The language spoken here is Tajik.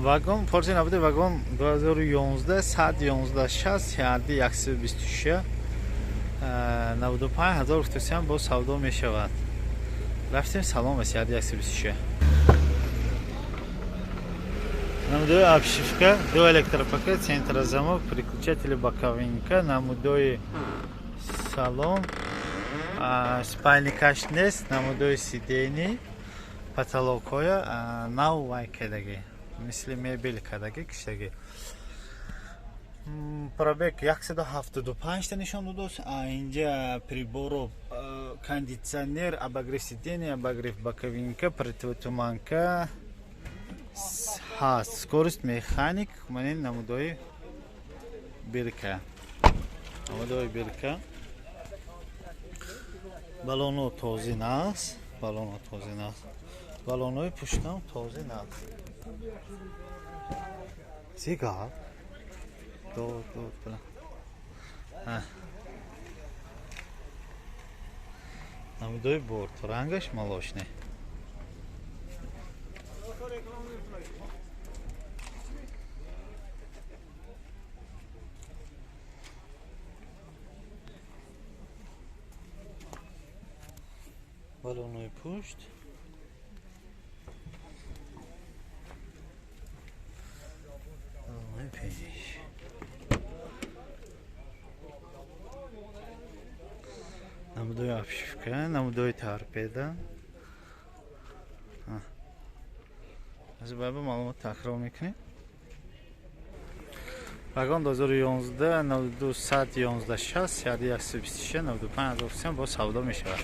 Вагон Порше набуди вагон 2011 111 60 ҳарди 126 95 ҳазор гуфтасиам, боз савдо мешавад. Рафтем, салом аст, ҳарди 126. Намудои обшивка, ду электропакет, центрозамок, переключатели, боковинка, намудои салон, спальникаш нест, намудои сиденье, потолокҳоя нав вай кардагӣ, мисли мебел кардагӣ, киштагӣ. Пробег 175 та нишон додааст. Инҷа приборо, кондитсионер, обогрев сиденья, обогрев боковинка, противотуманка ҳаст, скорость, механик. Манин намудои бирка, намудои бирка, балоно тозӣ наст, балоно тозӣ наст, балонои пуштам тозӣ наст. Зигал дод дод била. Намудои борт, рангаш молочный. Балонои пушт, балонои пеш. Намудои обшивка, намудои торпеда. Аз баба маълумот такрор мекунем. Вагон 2011 92 111 60 126 95 ҳазор сом, боз савдо мешавад.